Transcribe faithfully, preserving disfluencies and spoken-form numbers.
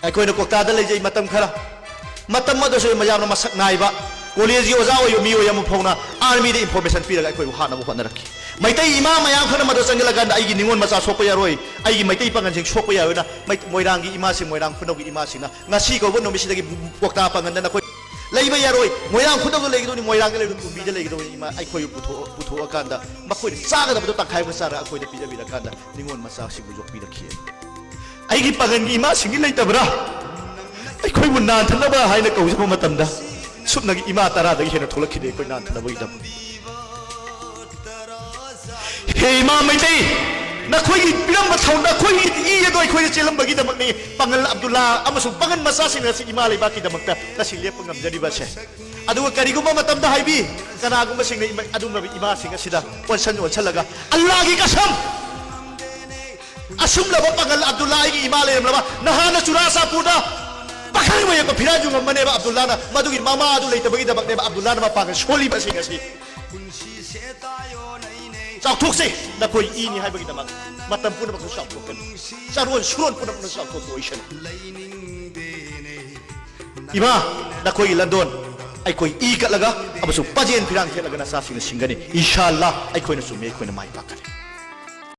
ꯑꯩꯈꯣꯏꯅ ꯀꯣꯛꯇꯥꯗ ꯂꯩꯖꯩ ꯃꯇꯝ ꯈꯔ꯫ ꯃꯇꯝ ꯑꯗꯨꯁꯨ ꯃꯌꯥꯝꯅ ꯃꯁꯛ ꯅꯥꯏꯕ ꯀꯣꯂꯦꯖꯒꯤ ꯑꯣꯖꯥ ꯑꯣꯏꯕ ꯃꯤꯑꯣꯏ ꯑꯃ ꯐꯥꯎꯅ ꯑꯥꯔꯃꯤꯗ ꯏꯟꯐꯣꯔꯃꯦꯁꯟ ꯄꯤꯔꯒ ꯑꯩꯈꯣꯏꯕꯨ ꯍꯥꯠꯅꯕ ꯍꯣꯠꯅꯔꯛꯈꯤ꯫ ꯃꯩꯇꯩ ꯏꯃꯥ ꯃꯌꯥꯝ ꯈꯔꯅ ꯃꯗꯨ ꯆꯪꯁꯤꯜꯂꯀꯥꯟꯗ ꯑꯩꯒꯤ ꯅꯤꯉꯣꯜ ꯃꯆꯥ ꯁꯣꯛꯄ ꯌꯥꯔꯣꯏ, ꯑꯩꯒꯤ ꯃꯩꯇꯩ ꯄꯥꯉꯜꯁꯤꯡ ꯁꯣꯛꯄ ꯌꯥꯔꯣꯏꯅ ꯃꯩ-, ꯃꯣꯏꯔꯥꯡꯒꯤ ꯏꯃꯥꯁꯤꯡ, ꯃꯣꯏꯔꯥꯡ ꯈꯨꯅꯧꯒꯤ ꯏꯃꯥꯁꯤꯡꯅ ꯉꯁꯤ ꯀꯧꯕ ꯅꯨꯃꯤꯠꯁꯤꯗꯒꯤ ꯀꯣꯛꯇꯥ ꯄꯥꯉꯟꯗ ꯅꯈꯣꯏ ꯂꯩꯕ ꯌꯥꯔꯣꯏ꯫ ꯃꯣꯏꯔꯥꯡ ꯈꯨꯅꯧꯗ ꯂꯩꯒꯗꯧꯅꯤ, ꯃꯣꯏꯔꯥꯡꯗ ꯂꯩꯒꯗꯧꯅꯤ, ꯀꯨꯝꯕꯤꯗ ꯂꯩꯒꯗꯧꯅꯤ꯫ ꯏꯃꯥ ꯑꯩꯈꯣꯏꯕꯨ ꯄꯨꯊꯣꯛ-, ꯄꯨꯊꯣꯛꯑꯀꯥꯟꯗ ꯃꯈꯣꯏꯅ ꯆꯥꯒꯗꯕꯗꯣ ꯇꯪꯈꯥꯏ ꯑꯃ ꯆꯥꯔꯒ ꯑꯩꯈꯣꯏꯗ ꯄꯤꯖꯕꯤꯔꯀꯥꯟꯗ ꯅꯤꯉꯣꯜ ꯃꯆꯥꯁꯤꯡꯕꯨ ꯌꯣꯛꯄꯤꯔꯛꯈꯤ꯫ ꯑꯩꯒꯤ ꯄꯥꯉꯟꯒꯤ ꯏꯃꯥꯁꯤꯡꯒꯤ ꯂꯩꯇꯕ꯭ꯔꯥ? ꯑꯩꯈꯣꯏꯕꯨ ꯅꯥꯟꯊꯅꯕ ꯍꯥꯏꯅ ꯀꯧꯖꯕ ꯃꯇꯝꯗ ꯁꯨꯞꯅꯒꯤ ꯏꯃꯥ ꯇꯔꯥꯗꯒꯤ ꯍꯦꯟꯅ ꯊꯣꯛꯂꯛꯈꯤꯗꯦ ꯑꯩꯈꯣꯏ ꯅꯥꯟꯊꯅꯕꯒꯤꯗꯃꯛ꯫ ꯍꯦ ꯏꯃꯥ ꯃꯩꯇꯩ, ꯅꯈꯣꯏꯒꯤ ꯄꯤꯔꯝꯕ ꯊꯧ-, ꯅꯈꯣꯏꯒꯤ ꯏ ꯑꯗꯣ ꯑꯩꯈꯣꯏꯗ ꯆꯦꯜꯂꯝꯕꯒꯤꯗꯃꯛꯅꯤ ꯄꯥꯉꯜ ꯑꯕꯗꯨꯜꯂꯥ ꯑꯃꯁꯨꯡ ꯄꯥꯉꯜ ꯃꯆꯥꯁꯤꯡ ꯑꯁꯤ ꯏꯃꯥ ꯂꯩꯕꯥꯛꯀꯤꯗꯃꯛꯇ ꯉꯁꯤ ꯂꯦꯞꯄ ꯉꯝꯖꯔꯤꯕꯁꯦ꯫ ꯑꯗꯨꯒ ꯀꯔꯤꯒꯨꯝꯕ ꯃꯇꯝꯗ ꯍꯥꯏꯕꯤ, ꯀꯅꯥꯒꯨꯝꯕꯁꯤꯡꯅ ꯏꯃꯥ-, ꯑꯗꯨꯒꯨꯝꯂꯕ ꯏꯃꯥꯁꯤꯡ ꯑꯁꯤꯗ ꯑꯣꯟꯁꯟ ꯑꯣꯟꯁꯜꯂꯒ ꯑꯜꯂꯥꯒꯤ ꯀꯁꯝ, ꯑꯁꯨꯝꯂꯕ ꯄꯥꯉꯜ ꯑꯕꯗꯨꯜꯂꯥ ꯑꯩꯒꯤ ꯏꯃꯥ ꯂꯩꯔꯝꯂꯕ ꯅꯍꯥꯟꯅ ꯆꯨꯔꯥꯆꯥꯟꯄꯨꯔꯗ ꯄꯥꯈꯪ ꯃꯌꯦꯛꯄ ꯐꯤꯔꯥꯟꯁꯨ ꯉꯝꯕꯅꯦꯕ ꯑꯕꯗꯨꯜꯂꯥꯅ, ꯃꯗꯨꯒꯤ ꯃꯃꯥ ꯑꯗꯨ ꯂꯩꯇꯕꯒꯤꯗꯃꯛꯅꯦꯕ ꯑꯕꯗꯨꯜꯂꯥꯅ ꯃꯄꯥꯡꯒꯜ ꯁꯣꯜꯂꯤꯕꯁꯤꯡ ꯑꯁꯤ꯫ ꯆꯥꯎꯊꯣꯛꯆꯩ, ꯅꯈꯣꯏ ꯏꯅꯤ ꯍꯥꯏꯕꯒꯤꯗꯃꯛ ꯃꯇꯝ ꯄꯨꯝꯅꯃꯛꯇ ꯆꯥꯎꯊꯣꯛꯀꯅꯤ, ꯆꯥꯔꯣꯟ ꯁꯨꯔꯣꯟ ꯄꯨꯝꯅꯃꯛꯇ ꯆꯥꯎꯊꯣꯛꯄ ꯑꯣꯏꯁꯅꯨ꯫ ꯏꯃꯥ, ꯅꯈꯣꯏꯒꯤ ꯂꯟꯗꯣꯟ ꯑꯩꯈꯣꯏ ꯏ ꯀꯠꯂꯒ ꯑꯃꯁꯨꯡ ꯄꯥꯖꯦꯟ ꯐꯤꯔꯥꯡ ꯊꯦꯠꯂꯒ ꯅꯆꯥꯁꯤꯡꯅ ꯁꯤꯡꯒꯅꯤ꯫ ꯏꯟꯁꯥ ꯑꯜꯂꯥ, ꯑꯩꯈꯣꯏꯅ ꯆꯨꯝꯃꯤ, ꯑꯩꯈꯣꯏꯅ ꯃꯥꯏ ꯄꯥꯛꯀꯅꯤ꯫